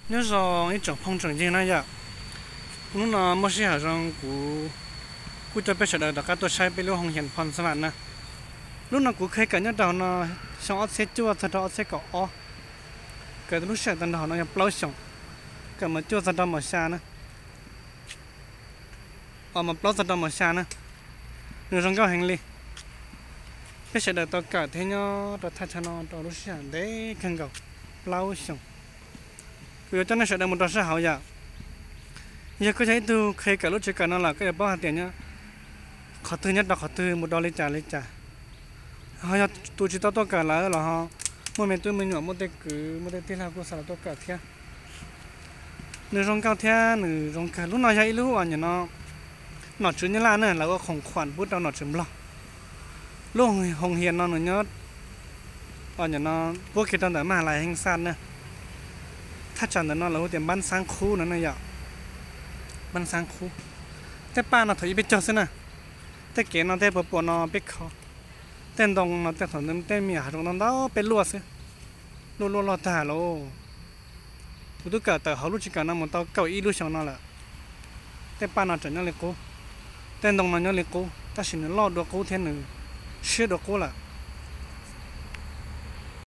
Nyob zoo ib tsoom phooj tsoom ywg na yom. Hnub no muaj sij hawm zoo kuv kuj coj peb sawv daws rov qab tuaj saib peb lub hoo hias Phoo Xas Vam na. Lub no kuv kheev kawm nyob rau hauv no xyoo ob txhiab cuaj txog rau ob txhiab kaum ob. Kawm lub sij hawm tag nrho no yog plaub xyoos, kawm mas cuaj txog rau mas xya na, o mas plaub txog rau mas xya na. Nws zoo nkauj heev li. Peb sawv daws tau kawm thiab nyob rau thaj chaw no rau lub sij hawm ntev kawg nkaus, plaub xyoos. Kuv yuav coj nej sawv daws mus rau sab hauv yom. Yog koj yog ib tug kheev kawm lub tsev kawm no lawm koj yuav paub hais tias qhov twg nyob rau qhov twg, mus rau li cas li cas. Ho yog tus tsis tau tuaj kawm lawm los ho muaj me tub me nyuam, muaj tej kwv muaj tej tij laug kuj xav los tuaj kawm thiab. Nws zoo nkauj thiab nws zoo kawg. Lub no yog ib lub uas nim no nom tswv Nyab Laj na lawv ua khoom khuam pub rau nom tswv Nplog. Lub hoo hias no nws nyob, nim no puab kiag rau ntawm Maj Lais Heej Xaj na. Thaj tsam ntawm no lawv hu tias Npab Xaab Qhub no na yom. Npab Xaab Qhub. Tej paj no thaum ub peb cog xwb na. Tej kev no tej puas puas no peb kho. Tej ntoo no tej thaum ntawd tej me nyuam hav zoov ntau ntau peb luaj xwb, luaj luaj loj tag lauj. Kuv twb kawm tawm hauv lub tsev kawm no mus tau kaum ib lub xyoo no lawm. Tej paj no tseem nyob li qub, tej ntoo no nyob li qub tab sis nws loj dua qub thiab nws siab dua qub lawm.